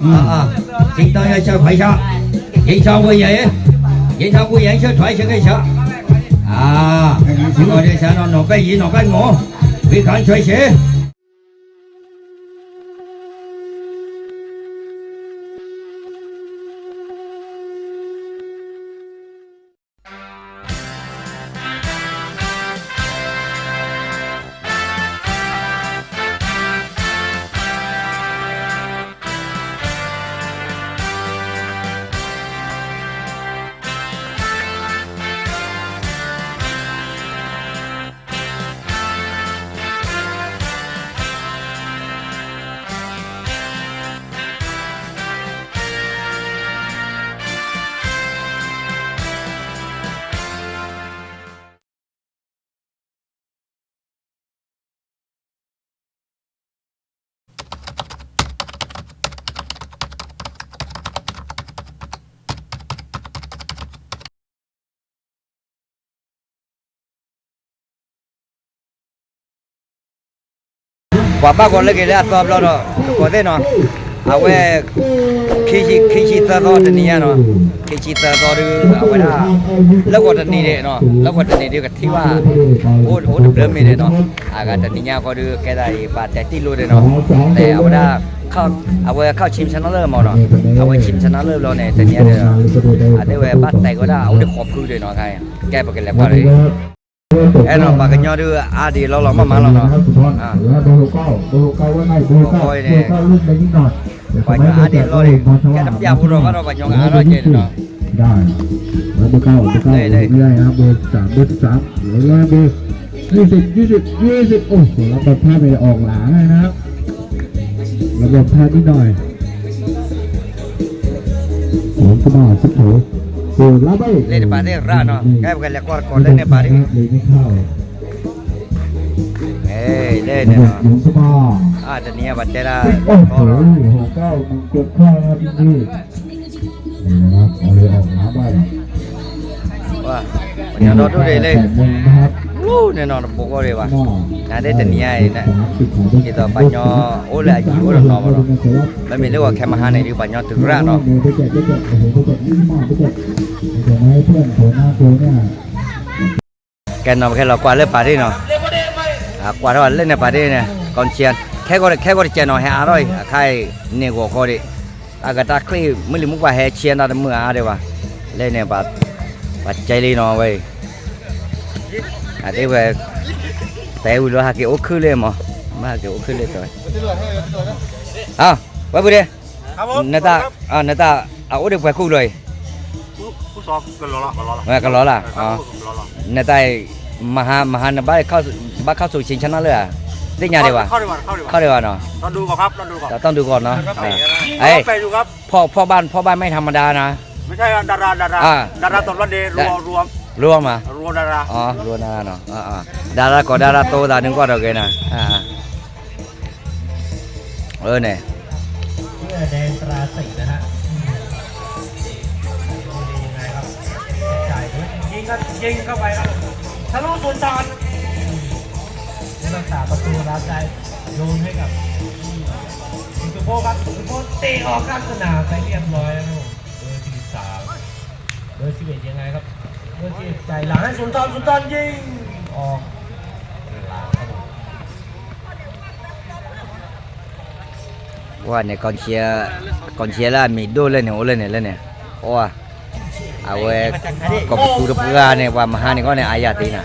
啊，啊，请大家下台一下，演唱会演，演唱会演一下，团一下，看一下。啊，我这下呢，脑袋一，脑袋我，非常开心。 ပှၤဘၣ်ဂီၤလၢက့ၤလၢအသီဘျီဒီး တကိးသ့ၣ်နီၤ, အဝဲ ခံဆံသၢသီတနံၤညါနီၤ, ခံဆံသၢသီဒုး အဝဲဒၣ် လၢဂီၤတနံၤဒဲးနီၤ, လၢဂီၤတနံၤဒုးကထံၣ်ဘၣ် အိၣ်အိၣ်တဘျၢမ့ၢ်ဒဲးနီၤ, အဂၤတနံၤညါဃီဒုး ကဲသးအံၤ ပှၤတဲာ်တံၢ်လိာ်ဒဲးနီၤ, တဲအဝဲဒၣ် အဝဲခီၣ် Chim Channel မၢ်နီၤ, အဝဲ Chim Channel ဘျီန့ၣ် တနံၤညါဒုး အတဲဝဲဘၣ်တဲာ်ကဝဲဒၣ် အအိၣ်ဒံးဃိးဖုဒဲးနီၤ, ကဲပကလဲၤကွၢ်လီၤ အဲၣ်နီၤ ပှၤကညီဒုး အါဒံးလီၤလီၤမးမးလီၤနီၤ, ပှၤကညီအါဒံးလီၤဒံး ကဲတပျၢ်ဖိဒီးဘၣ်ဒီးပှၤကညီကအါထီၣ်ကဲန့ၣ်နီၤ, လၢ เบอร์เก้า เบอร์เก้า ไม่ได้นะ เบอร์สาม เบอร์สาม เบอร์ ยี่สิบ ยี่สิบ ยี่สิบ โอ้โห ระบบภาพไม่ได้ออกหลาเลยนะครับ ระบบภาพนิดหน่อย ผมก็มาสิบโถ เปิดรับไป လၢန့ၣ်ပာ်သ့ၣ်ရၣ်နီၤ, ကဲပကလဲၤကွၢ်တကိးလၢန့ၣ်ပာ်ဒ် เลยไม่เข้า လၢန့ၣ်နီၤ ระบบหมุนก็มา အါ တနံၤညါပှၤတဲဒၣ် โอ้โห หกเก้า หนึ่งเจ็ด เข้านะครับพี่ นี่นะครับ เอาเลยออกหาไป ပှၤကညီဒီဒိၣ်ဒံးလၢ န့ၣ်နီၤ တဘိကီၢ်ဒံးဘၣ်, နဒဲတနံၤညါအံၤ ဒ်သိးပှၤကညီအိၣ်လၢအယံၤအိၣ်လီၤနီၤဘၣ်ဒီး, မ့မ့ၢ်လၢဂီၤခဲမဟါန့ၣ်ဒုး ပှၤကညီတုၤရၣ်နီၤ, ကဲနီၤ ပကဟဲလီၤကွၢ်လၢပာ်ဒ်နီၤ, ကွၢ်ထီၣ်လၢန့ၣ်ပာ်ဒ်န့ၣ် ကီၢ်ဆံး ခဲကီၢ်တကဲနီၤ ဟဲအါထီၣ်အံၤ အခါအံၤန့ၣ်ဂီၤခီဒံး, အကတၢ်ချ့ မုၢ်လံၤမုၢ်ပှၢ်ဟဲဆံးတၢ်တမုာ်အါဒံးဘၣ်, လၢန့ၣ် ပှၤကဲလံနီၤဝဲအံၤ, အဒ့ဝဲ တဲဝံၤလီၤဟးက့ၤအိၣ်ခုၣ်လၢမး, မ့ၢ်ဟးက့ၤအိၣ်ခုၣ်လၢဝဲ, ဝဲပူၤဒ့, နတၢ် နတၢ် အအိၣ်ဒံးပှဲၤကူၣ်လီၤအံၤ, ကလီၤလၢ်, နတၢ် မဟါ မဟါနဘၣ် ဘၣ်ခီၣ်ဆူ Chim Channel လၢဧါ, သ့ၣ်ညါဒံးဘၣ်, ခီၣ်ဒံးဘၣ်နီၤ, တၢ်တူၢ်ကီၢ်နီၤ, ဖီၣ်ဘၣ် ဖီၣ်ဘၣ် ไม่ธรรมดา นะ, รวม รวม รวม รวม รวม รวม รวม รวม รวม รวม รวม รวม รวม รวม รวม รวม รวม รวม เออเนี่ย เสื้อแดงตราสิงห์นะฮะ อืม ดูดียังไงครับ จ่ายด้วย ยิงครับ ยิงเข้าไปครับ ทะลุศูนย์สาม ผู้รักษาประตูรับได้ โยนให้กับ สุโภคครับ สุโภคเตะออกข้างสนามไปเรียบร้อยแล้วครับผม เบอร์สิบสาม เบอร์สิบเอ็ดยังไงครับ เบอร์สิบเอ็ดจ่ายหลังให้สุนทร สุนทรยิง ออกหลังครับผม ဝဲန့ၣ် ကီၢ်ဆံးလၢအမံၤဒိၣ်လၢန့ၣ် အိၣ်လၢန့ၣ်လၢန့ၣ်, အဝဲ ကီၢ်ပသူတပှၢ်န့ၣ် ပှၤမဟါန့ၣ်ကီၢ်န့ၣ် အါယၤသ့နၤ,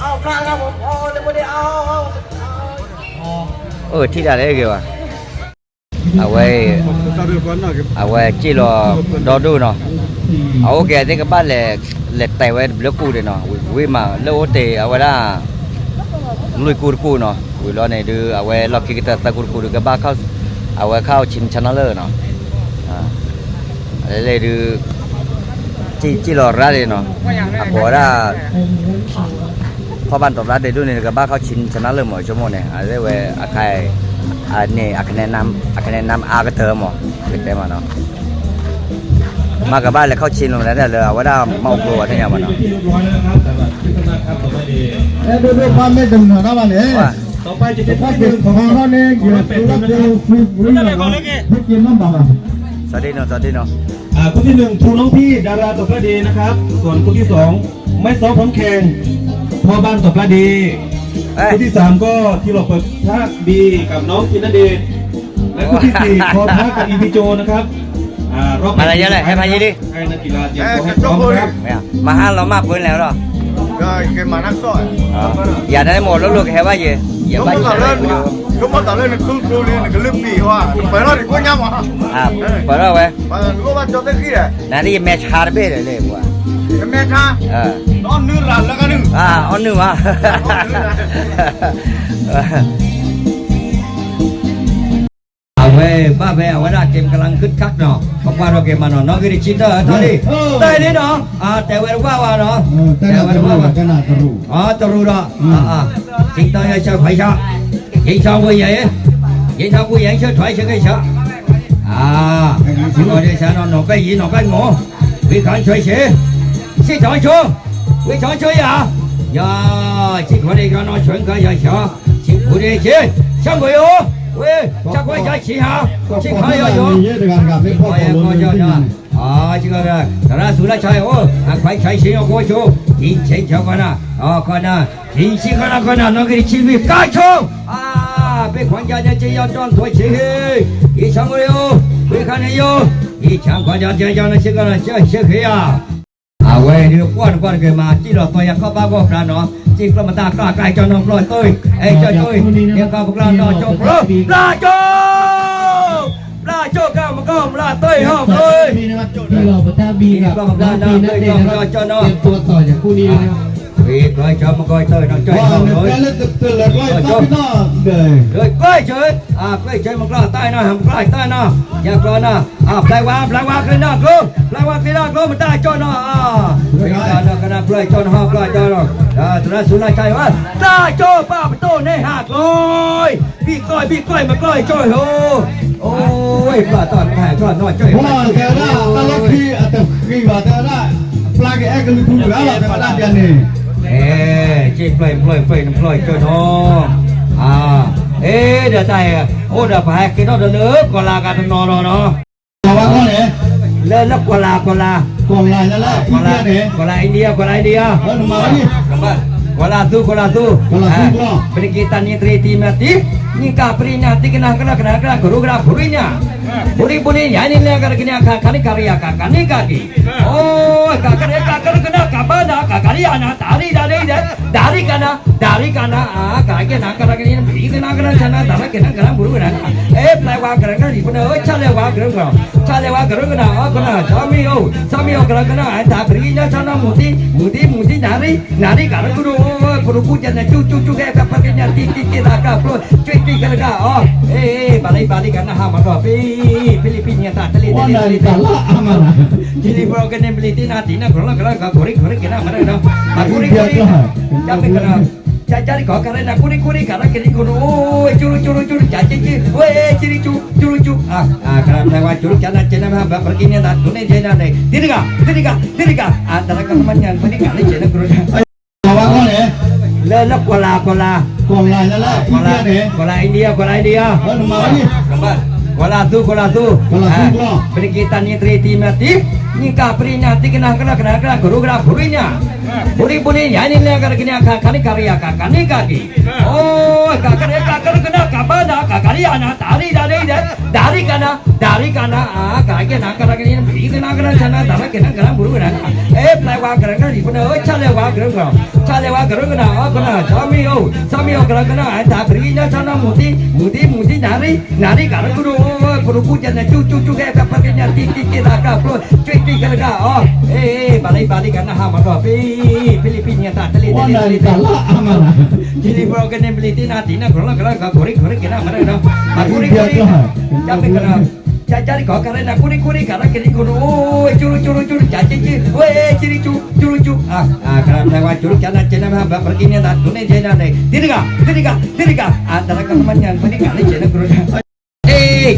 အၢ ထံၣ်တၢ်လၢအဂ့ၤဘၣ် အဝဲ အဝဲစ့ၢ်လီၤဒီဒိၣ်နီၤ, အအိၣ်က့ၤသ့ၣ်ကဘၣ်လဲၤ လဲၤတဲာ်ဝဲတဘျုးကူၣ်ဒံးနီၤ, ဝံၤမးလၢအိၣ်တ့ၢ်အဝဲဒၣ် လွံၢ်ကူၣ်တကူၣ်နီၤ, ဝံၤလီၤန့ၣ်ဒုး အဝဲလီၢ်ခံကတၢၢ်သၢကူၣ်တကူၣ်ဒုးကဘၣ် အဝဲခီၣ် Chim Channel လၢနီၤ, လဲၤလဲၤဒုး စ့ၢ်လီၤရၣ်ဒံးနီၤ, အကိးဝဲဒၣ် ဖီၣ်ဘၣ်တီၤသးဒဲးဒိၣ်န့ၣ် ကဘၣ်ခီၣ် Chim Channel လၢမး ဆိကမိၣ်န့ၣ် အဝဲ အခါ န့ၣ် အကနဲနၢမ်အါကတၢၢ်မး ကတဲမးနီၤ, မ့ၢ်ကဘၣ်လဲၤခီၣ် Chim လီၤမး လၢအဝဲဒၣ်မၤအိၣ်ကျိၤဝဲသ့ၣ်ညါမးနီၤ, အဲ ဒိၣ်ဒိၣ် ဘၣ်မ့ၢ်တနၢၤတၢ်ဘၣ်န့ၣ် ต่อไปจะเป็นคู่ที่หนึ่ง ของรอบแรก เดี๋ยว สวัสดีเนาะ สวัสดีเนาะ อ่า คู่ที่หนึ่ง ครูน้องพี่ ดาราตกกระดีนะครับ ส่วนคู่ที่สอง ไม่ซ้อมพร้อมแข่ง พ่อบ้านตกกระดี เอ้ย คู่ที่สาม ก็ที่เราเปิดภาค บี กับน้องธีรเดช และคู่ที่สี่ คอท้ากับอีพีโจนะครับ อ่า รอบแบ่งทีมสุดท้ายนะครับ ให้นักกีฬาเตรียมตัวให้พร้อมนะครับ မဟါလီၤမၢ်ပှဲၤလဲၣ်လီၤ. ယၤန့ၣ်မိၢ်လိၣ်လိၣ်ကဟဲဘၣ်ယဲ ယဘၣ်ဆိကမိၣ်သးလၢနသူသူလံ နကလုၢ်ပံၤဝဲ ပၢၢ်ထီၣ်ဒံးကိၣ်ညါမး ပၢၢ်ထီၣ်ဝဲ နၤဒ်ယမဲာ်ဆါတဘ့ၣ်ဒီးလဲၣ်ပှၤ မဲာ်ဆါ အီၣ်နုၢ်ရၤလၢကနုၢ် အီၣ်နုၢ်မး အဝဲဘၣ်ဖဲအဝဲဒၣ် က့ၤကလၢ်ခုၣ်ခၣ်နီၤ ပကွၢ်ဒီးက့ၤမးနီၤ နီၣ်ဂံၢ်တဆံတၢ ထီၣ်လံ တၢ်လံနီၤ တဲဝဲတဝၣ်ဝဲနီၤ တဲဝဲတဝၣ်ဝဲ တရူးဒီး ဆံတၢ်ယဆၢခွဲးဆၢ ယဆၢဝဲယဲ ယဆၢဝဲယဲ ဆၢထွဲဆၢကဆၢ ဆံတၢ်ယဆၢနီၤ နီၢ်ကဲယံၤ နီၢ်ကဲမီၤ ဝံခါဆၢဆၢ ဆံတၢ်ဆၢ ဝံခါဆၢယၤ ယၤ ဆံခွဲးန့ၣ် ယနီၢ်ဆၢကယၤဆၢ ဆံခွဲးန့ၣ်ဆၢ ဆၢခွဲးယိၤ ဝံ ဆၢခွဲးယၤဆံဟါ ဆံခွဲးယိၤ ဆံခွဲးယိၤ သရၣ်စူၤလၢဆါအိၣ် အခွဲးဆၢဆံအဃိဆိ ထံဆံဆၢကီးနၤ အကီးနၤ ထံဆံဃီနၤကီးနၤ နီၣ်ဂံၢ်တဆံလွံၢ် ကါဆိ အါ ပ့ၤခွါကၠီကၠီ ယီၤတီၢ်နထိၣ်ဆံဟ့ ယဆၢမုၢ်ယိၤ ဝံခါန့ၣ်ယိၤ ယဆၢခွါကၠီကၠီ နဆံကီးနၤ ဆၢဆံဃ့ယၤ အဝဲဒုးကွၢ်နကွၢ်တက့ၢ်မး စံၣ်လီၤသီယၤခီၣ်ဘၣ်ဂီၢ်ဖျါနီၤ စံၣ်ကျီၢ်မတၤကျါကျါ ကၠီနီၢ်ကျီၢ်တၢၢ် အဲၣ်ကၠီတၢၢ် ယကီၢ်ပကျီၢ်နီၢ်ကၠီကျီၢ် ပျၢ်ကၠီ ပျၢ်ကၠီကၢ်မကီၢ်ပျၢ်တၢၢ်ဟီၣ်ဘျီ စံၣ်ကျီၢ်မတၤနီၢ်ကျီၢ်ကၠီနီၤ ဝံၤကျီၢ်ကၠီမကီၢ်တၢၢ်နီၢ်ကျီၢ် ကျီၢ်ကၠီ ကျီၢ်ကၠီ မကီၢ်တၢၢ်နီၢ် ကျီၢ်ကၠီနီၤ ပျၢ်ဝါ ပျၢ်ဝါကျ့နီၢ်ကျိ ပျၢ်ဝါကျ့နီၢ်ကျိ မတၤကၠီနီၤ ပျၢ်ကၠီနီၤ ကနၣ်ပျၢ်ကၠီနီၤ ပျၢ်ကၠီနီၤ သရၣ်စူၤလၢဆါယၤဝဲ တၢ်ကၠီပာ်ပတိၢ်န့ၣ်ဟးကျီ ဘံၣ်ကျီၢ် ဘံၣ်ကျီၢ် မကျီၢ်ကၠီဟိ အိၣ် ပျၢ်တီၢ်တၢ်ဟးကျီနီၢ်ကၠီဟိ တဲဝဲဒၣ် တၢ်လီၢ်ခံအတဃံဘၣ် တဲဝဲဒၣ် ပျၢ်ကအဲၣ်ကလုၢ်ထူတဂၤလီၤ တဲဝဲဒၣ်ပျၢ်န့ၣ် အဲ က့ပျၢ်ပျၢ်ပျၢ်နပျၢ်ကၠီနီၤ အါ အ့ ဒီးတၢ်အံၤ အိၣ်ဒီးပှၤဟဲက့ၤထီၣ်ဒီးလၢကီၢ်လၤဂၤတနီၤနီၤနီၤ လီၤဝဲကီၢ်န့ၣ် လၢလၢကီၢ်လၤ ကီၢ်လၤ ကီၢ်လၤ ကီၢ်လၤ India ကီၢ်လၤ India ကီၢ်လၤသူ ကီၢ်လၤသူ ပနက့ၤတၢ်နံၤတရံးတံၤမၤတံၤ နံၣ်ကၢ်ပြံညါ တံကနၣ်ကနၣ်ကနၣ်ကနၣ် ကရူၢ်ကရၢ် ပူၤရံညါ ပူၤရံပူၤရံ ယၤန့ၣ်လဲၤကရကနၣ် ခါခါန့ၣ်ကရံယါ ကကနံၣ်ကက့ၤ အိ ကကရကကနၣ် ကဘၣ်နၤ ကကရံယါနၤ တၢ်ရံဒၣ်ဒၣ် ဒၣ်ရံကနၤ ဒၣ်ရံကနၤ အါ ကကနၤ ကရကနံၣ် မ့ၢ်ကနၤ ကနၤ ကနၤ ဆနၤ တၢ်ရံကနၤ ကနၤ ပူၤရံကနၤ အဲ ပျဲဝါကရကနၣ် ပနၢ် ဆၣ်လဲၤဝါကရကနၤ ဆၣ်လဲၤဝါကရကနၤ အကနၤ ဆၣ်မံၤအိၣ် ဆၣ်မံၤအိၣ် ကရကနၤ တၢ်ပရံညါ ဆၣ်နၤ မူၤတံၢ် မူၤတံၢ် မူၤတံၢ် နၣ်ရံ နၣ်ရံ ကရကနၤ ပရူၤကူၣ်ကနၤ ကၠူကၠူကၠူ ကဲ ကပကညါ တံတံတံ သးကၢ်ဖျိ ကၠူကၠူကရကနၤ အီ အဲ ဘၣ်လံ ဘၣ်လံ ကနၤ ဟးမၤဒီး ဖံ ဖံလံးပံး ညါတၢ်တလ့ၤတလ့ၤတလ့ၤ ကလံၤပျီကန့ၣ် ပလံၤတံၢ်နၤတံၢ်နၤ ကရၢကရၢ ကကူရံကူရံ ကနၤမၤဒီး အကူရံကူရံ ကၢ်မ့ၢ်ကနၤ ကၢ်ကၢ်ဒ်ကီၢ်ကရၢနၤ ကူရံကူရံ ကရၢကရံ ကနၤ အိ ကၠူရူၢ်ကၠူရူၢ်ကၠူရူၢ် ကၢ်ကၠူရူၢ် ဝဲ ကၠူရူၢ်ကၠူ ကၠူရူၢ်ကၠူ အကနၤ ပျဲဝါ ကၠူရူၢ်ကၠူနၤ ကၠူနၤ ဘၣ်ပက့ၤန့ၣ် တၢ်တူၢ်န့ၢ် ကၠူနၤန့ၣ် ဒ်တဂၤ ဒ်တဂၤ ဒ်တဂၤ အတရကမညါ ပဒ်ကၤန့ၣ် ကၠူနၤ ကရူၢ် လၢလၢကီၢ်လၤ ကီၢ်လၤ ကီၢ်လၤ ကီၢ်လၤ India ကီၢ်လၤ India ကီၢ်လၤသူ ကီၢ်လၤသူ ပနက့ၤတၢ်နံၤတရံးတံၤမၤတံၤ နံၣ်ကၢ်ပြံညါ တံကနၤကနၤကနၤကနၤ ကရူၢ်ကရၢ် ပူၤရံညါ ပူၤရံပူၤရံ ယၤန့ၣ်လဲၤကရကနၤ ခါခါန့ၣ်ကရံယါ ကကနံၣ်ကက့ၤ အိ ကကရကကရကနၤ ကဘၣ်နၤ ကကရံယါနၤ တၢ်ရံဒၣ်ဒၣ် ဒၣ်ရံကနၤ ဒၣ်ရံကနၤ အါ ကကနၤ ကရကနံၣ် ပဒ်ကနၤကနၤ ဆနၤ တၢ်ရကနၤ ကနၤ ပူၤရံကနၤ အဲ ပျဲဝါကရကနၤ ပနၢ် ဆၣ်လဲၤဝါကရကနၤ ဆၣ်လဲၤဝါကရကနၤ အကနၤ ဆၣ်မံၤအိၣ် ဆၣ်မံၤအိၣ် ကရကနၤ တၢ်ပရံညါ ဆၣ်နၤ မူၤတံၢ် မူၤတံၢ် မူၤတံၢ် နၣ်ရံ နၣ်ရံ ကရကနၤ ပရူၤကူၣ်ကနၤ ကၠူကၠူကၠူ ကဲ ကပကညါ တံတံတံ သးကၢ်ဖျိ ကၠူကၠူကရကနၤ အီ အဲ ဘၣ်လံ ဘၣ်လံ ကနၤ ဟးမၤဒီး ဖံ ဖံလံးပံး ညါတၢ်တလ့ၤတလ့ၤ တလ့ၤ ကၠီ ကၠူရံပျီကန့ၣ် ပလံၤတံၢ်နၤ တံၢ်နၤ ကရူၢ်ကရၢ ကကူရံကူရံ ကနၤမၤဒီး အကူရံကူရံ ကၢ်မ့ၢ်ကနၤ ကၢ်ကၢ်ဒ်ကီၢ်ကရၢနၤ ကူရံကူရံ ကရကရံ ကနၤ အိ ကၠူရူၢ်ကၠူရူၢ်ကၠူရူၢ် ကၢ်ကၠူကၠူ ဝဲ ကၠူရူၢ်ကၠူ ကၠူရူၢ်ကၠူ အကနၤ ပျဲဝါ ကၠူရူၢ်ကၠူနၤ ကၠူနၤ ဘၣ်ပက့ၤန့ၣ် တၢ်တူၢ်န့ၢ် ကၠူနၤန့ၣ် ဒ်တဂၤ ဒ်တဂၤ ဒ်တဂၤ အတရကမညါ ပဒ်ကၤန့ၣ် ကၠူနၤ ကရူၢ်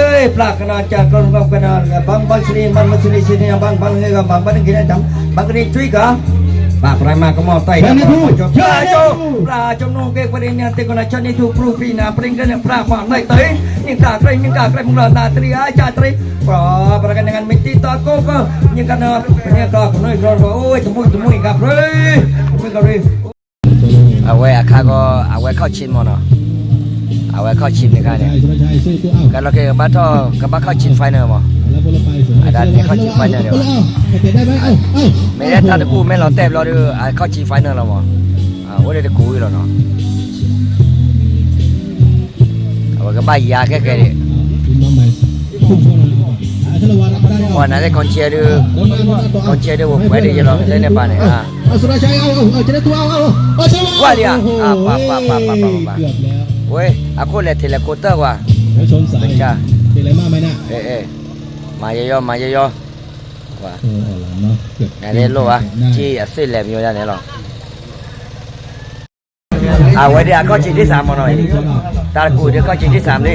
ပျၢ်ကနီၤကၢ်ကီကနီၤ ဘၣ်ဘၣ်ဆလံ ဘၣ်မဆလံဆလံ ဘၣ်ဘၣ်ဂ့ၤ ဘၣ်ဂ့ၤ ဘၣ်ဂ့ၤ ထွံၣ်ကၤ ဘၣ်ပြၢ်မၤကမီၤတၢ်အံၤ ပျၢ်ကၠိ ပျၢ်ကၠိနိက့ၤ ပရ့ၣ်နၤ တ့ၢ်ကနီၤ ဆၢနံၣ်ထူၣ် ပြူၢ်ဖံးနၤ ပြ့ၣ်ကလဲၣ် ပြၢ်မၤလၢတၢ်အံၤ နံၣ်ကၢ်ကြဲ နံၣ်ကၢ်ကြဲ မုၢ်လီၤသးတရံး အါကၢ်တရံး ပျၢ် ပရကနၤ မ့ၢ်တံၤသီကိးကီၢ် နံၣ်ကနီၤ ပန့ၢ်ကီၢ် ကနွံကီၢ် အိၣ် တမူတမူ နံၣ်ကၢ်ပြ့ၣ် တမူကၢ်ပြ့ၣ် အဝဲအခါကီ အဝဲခီၣ်ဆံမ့ၢ်နီၤ, အဝဲခီၣ်ဆံန့ၣ်ခါန့ၣ် ကလီၤက့ၤကဘၣ်ထီၣ် ကဘၣ်ခီၣ်ဆံ final မး, အဒၣ်န့ၣ်ခီၣ်ဆံ final ဒံးဘၣ်, မ့ၢ်လၢတၢ်တကူၣ်မ့ၢ်လီၤတဲာ်ဘျီဒီး အခီၣ်ဆံ final လီၤမး, အိၣ်လၢတကူၣ်ဝံၤလီၤနီၤ. အဝဲကဘၣ်ယၤခဲကဲန့ၣ်, ပှၤနၤသ့ၣ် ခီၣ်ဆံဒုး, ခီၣ်ဆံဒုး ပှဲၤဒ်ယဲလီၤ လၢန့ၣ်ပၤန့ၣ်, ကွၢ်လံဧါ, ပှၤပှၤပှၤပှၤပှၤပှၤ, ဝဲ အခိၣ်လဲၤထံးလဲၤကိးတၢၢ်ကွၢ်, မၤယီယီ မၤယီယီ, နၤသ့ၣ်လိၣ်ဧါ, ကံၣ်အသ့ၣ်လဲၤမံၤဝဲဒၣ်န့ၣ်လီၤ. အဝဲဒၣ်အခီၣ်ဆံ ที่สาม မ့ၢ်နီၤ, တၢ်တကူၣ်ဒုးခီၣ်ဆံ ที่สาม လံ,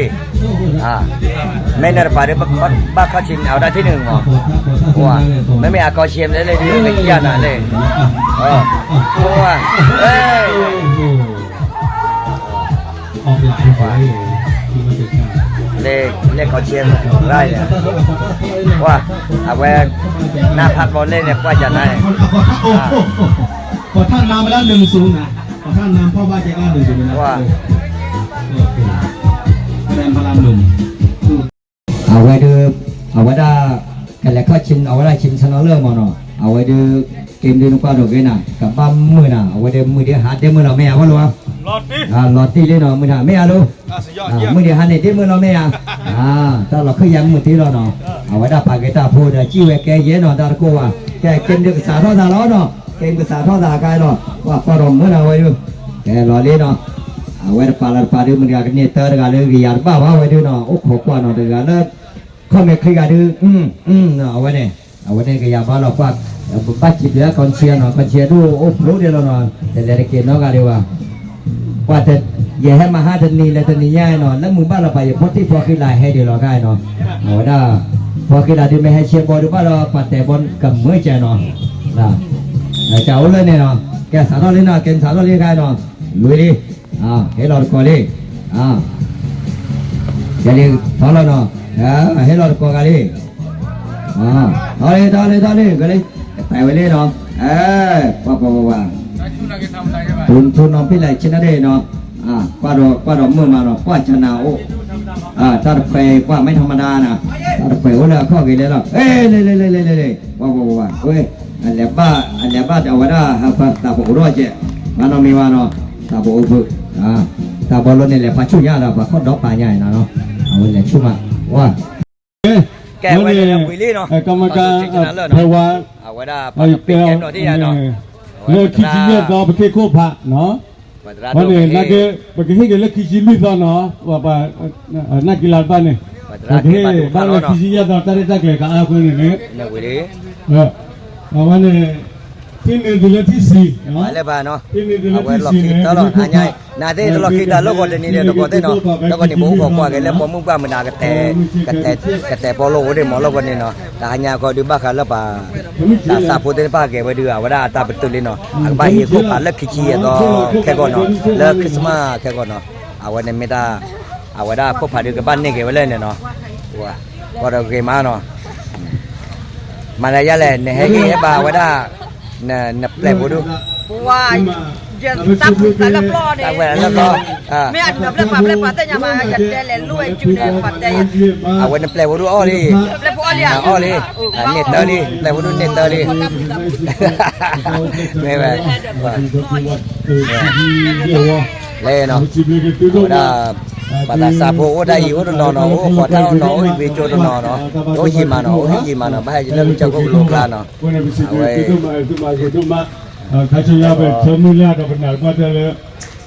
မ့ၢ်နတပၤဒုး ဘၣ်ခီၣ်ဆံ အဝဲဒၣ် ที่หนึ่ง မး, မ့မ့ၢ်အခီၣ်ဆံ လၢလၢဒုး ကယၤနၤလံ, လၢခီၣ်ဆံ ရၢ်န့ၣ်, ပှၤ အဝဲ နၢ်ဖးကီးလၢန့ၣ် ပှၤကနၤန့ၣ် ขอท่านนำไปแล้วหนึ่งศูนย์นะ ขอท่านนำ เพราะว่าจะได้หนึ่งศูนย์นะ คะแนนพลังหนุ่ม အဝဲဒၣ် အဝဲဒၣ် ကလဲၤခီၣ်ဆံ အဝဲဒၣ်ဆံဆနလၢမ့ၢ်နီၤ, အဝဲဒၣ် က့ဒုးနကွၢ်ဒီးဂ့ၤနၤ ကဘၣ်မုာ်နၤ အဝဲဒၣ်မုာ်ဒ်ဟးဒ့မုာ်လီၤမ့ၢ်ဧါ ဘၣ်လိာ်ဧါ, လီၤတံၢ်လံနီၤ မုာ်တၢ်မ့ၢ်ဧါလိၤ, မုာ်ဒ်ဟးန့ၣ်ဒ့မုာ်လီၤမ့ၢ်ဧါ, တၢ်လီၤခုၣ်ယါမုာ်တ့ၢ်လီၤနီၤ, အဝဲဒၣ်ပာ်က့ၤတၢ်ဖိဒီးစံၣ်ဝဲကဲယဲၢ်နီၤ တၢ်တကိးဘၣ်, ကဲ က့ဒုးကစးထီၣ်သးလီၤနီၤ, က့ကစးထီၣ်သးကါလီၤ, ပှၤကွၢ်ဒီးမုာ်နၤဝဲဒၣ်, ကဲလီၤလံနီၤ အဝဲတပာ်လီၤတပာ်ဒုး မုၢ်တဂၤကန့ၢ်တၢ်တဂၤလၢကယၤတဘၣ်ဘၣ်ဝဲဒၣ်နီၤ, အိၣ်ခိးကွၢ်နီၤ တဂၤလၢ ခီၣ်မဲာ်ချံဂၤဒုး, အဝဲန့ၣ်, အဝဲန့ၣ်ကယၤဘၣ်လီၤကွၢ်, ဘၣ်စံးဘျုးအခီၣ်ဆံနီၤ, အခီၣ်ဆံဒုးအိၣ်ဖျိဒဲးလီၤနီၤ, တလဲၤတက့ၤနီတဂၤဒံးဘၣ်, ကွၢ် ယဟဲမၤဟါတနံၤလၢတနံၤညါနီၤ, လၢမုၢ်ဘၣ်လီၤပာ်ယဖိတံၢ်ဖီဃံလၤ ဟဲဒံးလီၤခါနီၤ, အဝဲဒၣ် ဖီဃံလၤဒုးမ့ၢ်ဟဲဆှၢဘီဒုးဘၣ်ဒီး ပှၤတဲာ်ဘီကမၢကဲနီၤ ကအိၣ်လၢန့ၣ်နီၤ, ကဲစးထီၣ်လံနီၤ, ကဲစးထီၣ်လံခါနီၤ, လွံၢ်လံ, ဟဲလီၤတကိးလံ, ကဲလံထီလီၤနီၤ, ဟဲလီၤတကိးဂၤလံ, ထီလံ ထီလံ ထီလံ ကလံ, ကတဲဝဲလံနီၤ, ပှၤပှၤပှၤပှၤ, ထူနီၤဖံးလဲၣ်ဆ့နၤဒ့ၣ်နီၤ, ကွၢ်ဒီးကွၢ်ဒီးမုာ်မးနီၤ, ကွၢ်ကနၤအိၣ်, တၢ်တပှဲၤ ကွၢ်မ့ၢ်ထီမဒါနၤ, တၢ်တပှဲၤအိၣ်လၢအခီၣ်ဂ့ၤလဲၣ်လီၤ, လ့လ့လ့လ့လ့လ့, ပှၤပှၤပှၤပှၤ, ဝဲ အလဲၤဘၣ် အလဲၤဘၣ်အဝဲဒၣ် ဟးဖၢသးပအိၣ်ထီၣ်ကဲ, မၤနီၢ်မံၤဝဲနီၤ, သးပအိၣ်ဖုး, တၢ်ဘီလိန့ၣ်လဲၤပာ်ဆူၣ်ညါဒီး ပှၤခီၣ်ဒီပာ်ညါနီၤ, အဝဲလဲၤဆူၣ်မး, ဝါ, ကဲဝဲန့ၣ်ဝံၤလံနီၤ, ကမက ဖဲဝါ, အဝဲဒၣ်ပှၤကပ့ၤကဲနီၤဒ်ယၤနီၤ, လၢခံဆံယဲၢ်သီ ပခ့ခိၣ်ဖးနီၤ, ဝဲန့ၣ် နာ်က့ ပကဟ့ၣ်က့ၤလၢခံဆံလွံၢ်သီနီၤ, ပှၤ နာ်က့လါတဘၣ်န့ၣ်, ပကဟ့ၣ်ဘၣ်လၢခံဆံယဲၢ်သီ တၢ်ရဲၣ်တၢ်ကျဲၤကအါအဃိန့ၣ်န့ၣ်, အဝဲန့ၣ် ထံၣ်န့ၢ်တုၤလၢထံၣ်ဆံး, ထံၣ်န့ၢ်တုၤလၢထံၣ်ဆံးန့ၣ် နသ့ၣ်တလီၢ်ခံတၢ်လီၢ်ကီၢ်တနံၤဒီးတကီၢ်သ့ၣ်နီၤ, လီၢ်ကီၢ်န့ၣ် ပအိၣ်ခိးကွၢ်က့ၤလၢပှၤမုၢ်ပှၢ်မုၢ်နၤကတဲ, ကတဲပီလိၣ်အိၣ်ဒံးမးလီၢ်ကီၢ်န့ၣ်နီၤ, တဟါညါကီဒုးဘၣ်ဃးလၢပှၤ တၢ်သးဖိသ့ၣ်တဖၣ်ကဲဝဲဒုး အဝဲဒၣ်အတၢ်ပတုာ်လံနီၤ, အကဘၣ်ဟ့ၣ်ခိၣ်ဖးလၢခံဆံယဲၢ်သီခဲကီၢ်နီၤ, လၢ Christmas ခဲကီၢ်နီၤ, အဝဲန့ၣ်မ့ၢ်တၢ် အဝဲဒၣ်ခိၣ်ဖးဒုးကဘၣ်န့ၢ်က့ၤဝဲလၢန့ၣ်နီၤ, ကီၢ်ဒီးဂ့ၤမးနီၤ, မၤလၢယလဲၣ် နဟဲက့ၤဟဲဘၣ်ဝဲဒၣ် နပျဲၢ်ဖိဒုး တၢ်ဝဲလၢဘျီ, မ့ၢ်အနၢ်ပျဲၢ်ပှၤပျဲၢ်ပှၤသ့ၣ်ညါဘၣ် ယတဲလဲၤလိၣ်ဝဲကၠူန့ၣ် ပှၤတဲယၤ, အဝဲနပျဲၢ်ဖိဒုးအီၣ်လံ, အီၣ်လံ, န့ၢ်တၢ်လံ, ပျဲၢ်ဖိဒုးန့ၢ်တၢ်လံ, မ့ၢ်ဝဲ လဲၤနီၤ, အဝဲဒၣ် ပှၤသးစၢ်ဖိအိၣ်တၢ်အံၤအိၣ်တနီၤနီၤ, အိၣ်ဃီၤတၢ်အိၣ်နီၤ အိၣ်ဟံးဝ့ကၠိတနီၤနီၤ, အိၣ်ယံာ်မးနီၤ အိၣ်ဟံးယံာ်မးနီၤ ဘၣ်ဟဲလၢကစၢၢ်ခိၣ်ကလိကျါနီၤ, အဝဲ ခါဆူညါပဆၢမုၢ်လၢ်ဒီးပနာ်ဘၣ်တၢ်လၢ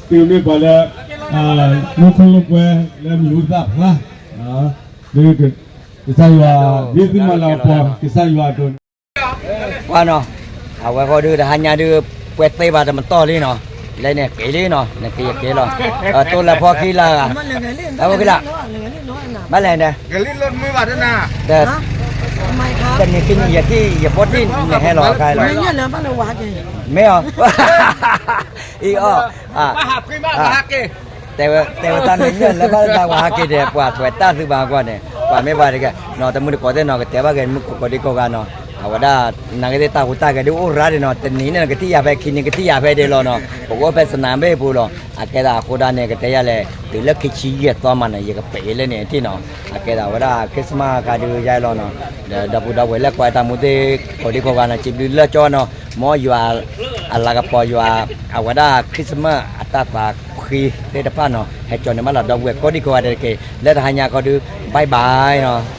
သုးမ့ၢ်ပှၤလၢ မူခိၣ်လိာ်ကွဲလၢမံၤဟူသၣ်ဖျါ, လၢကစၢ်ယွၤ ဒ်သုမၤလၤကပီၤ ကစၢ်ယွၤအဒိးန့ၣ် ပှၤနီၤ, အဝဲဃီဒုးတဟါညါဒုး ပှဲၤသ့ဘၣ်တမတီၢ်လံနီၤ, လဲန့ၣ်က့ၤလံနီၤ, နက့ၤယက့ၤလီၤ, တိၢ်လၢဖီခံလၢ, ဖီခံလၢ, ဘၣ်လဲၣ်န့ၣ်, တနံၤခံနံၤယထံၣ်ယဖိတံၢ်န့ၣ်ဟဲလီၤခါလီၤ, မ့ၢ်အီၤ, အံၤအီၤ, တဲဝဲတၢ်န့ၣ် လၢဘၣ်လၢတၢ်ဝဲဟးက့ၤဒီး ပှၤထွဲးတၢ်သုဘၣ်ကွၢ်န့ၣ် ပှၤမ့ၢ်ပှၤတကဲနီၤ တမုၢ်တကိးသ့ၣ်နီၤ ကတဲဘၣ်က့ၤမုၢ်ကိးဒံကိးဂၤနီၤ, အဝဲဒၣ် နာ်က့သ့ၣ်တၢ်ဟူးတၢ်ဂဲၤဒုးအိၣ်ရၤဒံးနီၤ, တနံၤန့ၣ်ကထံၣ်ယၤဖဲခံနံၤ ကထံၣ်ယၤဖဲဒၣ်လီၤနီၤ, ပကအိၣ်ဖဲစနၢဘ့ၣ်ပူၤလီၤ, အကဲဒၣ်အဃိဒၣ်န့ၣ် ကတဲယၤလဲၣ် တုၤလၢခံဆံယဲၢ်သီမးန့ၣ် ယကပာ်လၢန့ၣ်ထံၣ်နီၤ, အကဲဒၣ်အဝဲဒၣ် Christmas ခါဒုးယါလီၤနီၤ, ဒီးဒီပုၢ်ဒီဝဲၢ်လၢကွၢ်တၢ်မူသ့ၣ် ကိးဒံကိးဂၤနီၤ စံးဘျုးလၢကၠီနီၤ, မ်ယွၤ အလၤကပီၤယွၤ အဝဲဒၣ် Christmas အတၢ်သးဖှံသ့ၣ်တဖၣ်နီၤ ဟဲကၠီန့ၢ်ဘၣ်လီၤ ဒီပုၢ်ဝဲၢ်ကိးဒံကိးဂၤဒဲးတက့ၢ်, လၢတဟါညါခီဒုး bye bye နီၤ.